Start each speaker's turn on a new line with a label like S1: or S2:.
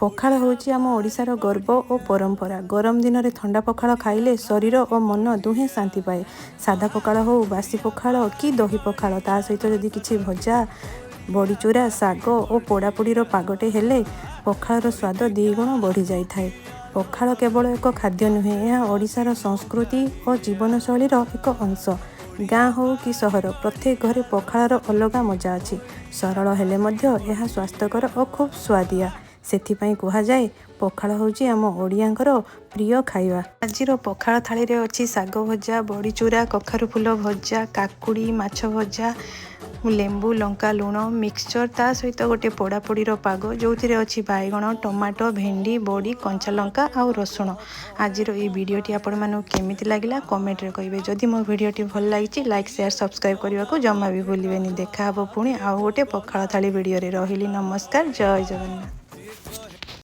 S1: ପଖାଳ ହେଉଛି ଆମ ଓଡ଼ିଶାର ଗର୍ବ ଓ ପରମ୍ପରା। ଗରମ ଦିନରେ ଥଣ୍ଡା ପଖାଳ ଖାଇଲେ ଶରୀର ଓ ମନ ଦୁହେଁ ଶାନ୍ତି ପାଏ। ସାଧା ପଖାଳ ହେଉ, ବାସି ପଖାଳ କି ଦହି ପଖାଳ, ତା ସହିତ ଯଦି କିଛି ଭଜା, ବଡ଼ିଚୁରା, ଶାଗ ଓ ପୋଡ଼ାପୋଡ଼ିର ପାଗଟେ ହେଲେ ପଖାଳର ସ୍ୱାଦ ଦ୍ୱିଗୁଣ ବଢ଼ିଯାଇଥାଏ। ପଖାଳ କେବଳ ଏକ ଖାଦ୍ୟ ନୁହେଁ, ଏହା ଓଡ଼ିଶାର ସଂସ୍କୃତି ଓ ଜୀବନଶୈଳୀର ଏକ ଅଂଶ। ଗାଁ ହେଉ କି ସହର, ପ୍ରତ୍ୟେକ ଘରେ ପଖାଳର ଅଲଗା ମଜା ଅଛି। ସରଳ ହେଲେ ମଧ୍ୟ ଏହା ସ୍ୱାସ୍ଥ୍ୟକର ଓ ଖୁବ୍ ସୁଆଦିଆ। ସେଥିପାଇଁ କୁହାଯାଏ, ପଖାଳ ହେଉଛି ଆମ ଓଡ଼ିଆଙ୍କର ପ୍ରିୟ ଖାଇବା। ଆଜିର ପଖାଳ ଥାଳିରେ ଅଛି ଶାଗ ଭଜା, ବଡ଼ିଚୁରା, କଖାରୁ ଫୁଲ ଭଜା, କାକୁଡ଼ି, ମାଛ ଭଜା, ଲେମ୍ବୁ, ଲଙ୍କା, ଲୁଣ, ମିକ୍ସଚର୍, ତା ସହିତ ଗୋଟେ ପୋଡ଼ାପୋଡ଼ିର ପାଗ, ଯେଉଁଥିରେ ଅଛି ବାଇଗଣ, ଟମାଟୋ, ଭେଣ୍ଡି, ବଡ଼ି, କଞ୍ଚା ଲଙ୍କା ଆଉ ରସୁଣ। ଆଜିର ଏଇ ଭିଡ଼ିଓଟି ଆପଣମାନଙ୍କୁ କେମିତି ଲାଗିଲା, କମେଣ୍ଟରେ କହିବେ। ଯଦି ମୋ ଭିଡ଼ିଓଟି ଭଲ ଲାଗିଛି, ଲାଇକ୍, ସେୟାର, ସବସ୍କ୍ରାଇବ୍ କରିବାକୁ ଜମା ବି ଭୁଲିବେନି। ଦେଖା ହେବ ପୁଣି ଆଉ ଗୋଟେ ପଖାଳ ଥାଳି ଭିଡ଼ିଓରେ। ରହିଲି, ନମସ୍କାର, ଜୟ ଜଗନ୍ନାଥ।